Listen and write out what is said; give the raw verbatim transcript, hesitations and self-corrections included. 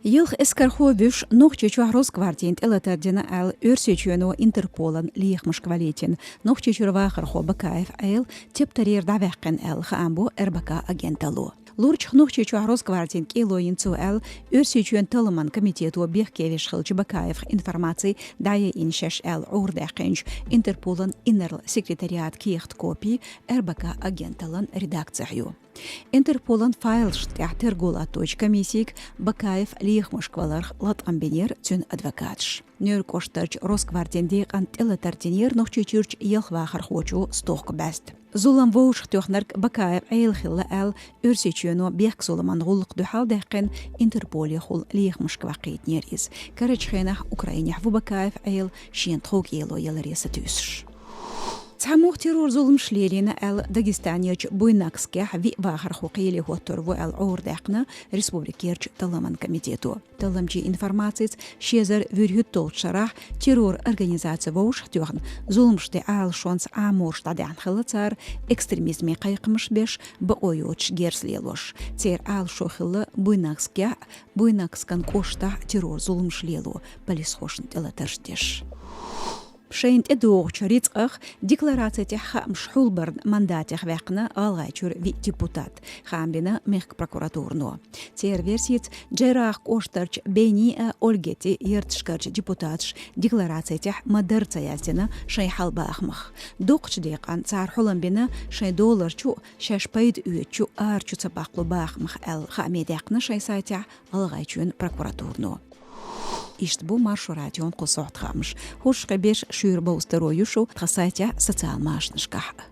Ялх эскархо вуьш Нохчийчохь Росгвардин тӀелатар дина аьлла, Оьрсийчоьно Интерполан лехамашка валийтина Нохчийчуьра вахархо Бакаев Ӏела тептарера дӀаваьккхина аьлла, хаам бо РБК агенталло. Лурчах Нохчийчохь Росгвардин кӀело йина цо аьлла, Оьрсийчоьнан талламан комитето бехке веш хилча Бакаевх информаци дӀаяйина шаьш аьлла Ӏуйра даьккхинчу Интерполан инарла секретариатан кехат копи РБК агенталлан редакцехь ю. Интерполан файлашна тӀехь терго латточу комиссига Бакаев лехамашка валарх латкъам бинера цуьнан адвокаташ. Нуьрг кӀоштарчу Росгвардин декъан тӀелатар динера Нохчийчуьрчу ялх вахархочо стохка бӀаьста. Зулам вовшахтоьхнарг Бакаев Ӏела хилла аьлла, Оьрсийчоьно бехк-зуламан гӀуллакх дуьхьал даьккхина, Интерполехула лехамашка ваккхийтинера иза. Карарчу хенахь Украинехь ву Бакаев Ӏела, шена тхов кӀело яларе сатуьйсуш. Цхьа мух террор-зуламаш лелийна аьлла, Дагестанерчу Буйнакскехь виъ вахархо кхеле хӀоттор ву аьлла Ӏуйра даьккхина республикерчу талламан комитето. Талламчийн информацица, ши эзар вуьрхӀитталгӀачу шарахь террор-организаци вовшахтоьхна, зуламаш ден Ӏалашонца Ӏаморш дӀадаьхьна хилла цара, экстремизме кхайкхамаш беш, бакъо йоцуш герз лелош. Церан Ӏалашо хилла Буйнакскехь а, Буйнакскан кӀоштахь а террор-зуламаш лело, полисхошна тӀелатарш деш. Шайна тӀедогӀучу рицкъах деклараци тӀехь хаамаш хьулбарна мандатех ваьккхина ГӀалгӀайчуьра виъ депутат, хаам бина мехкан прокуратурано. Церан версица, Джейрах кӀоштарчу Бени а, Ольгети ярташкарчу депутаташа деклараци тӀехь ма-дарра ца яздина шайн хьал-бахамах. Дукхачу декъан цара хьулам бина шайн доларчу а, шаьш пайда оьцучу а арачу ца баккхало бахамах аьлла, хааме даьккхина шайн сайтехь ГӀалгӀайчоьнан прокуратурано. Иштта бу Маршо радион кху сохьта хаамаш. ХӀорш кхе берш шуьйра бовза таро ю шу тхан сайтехь, социал машанашкахь а.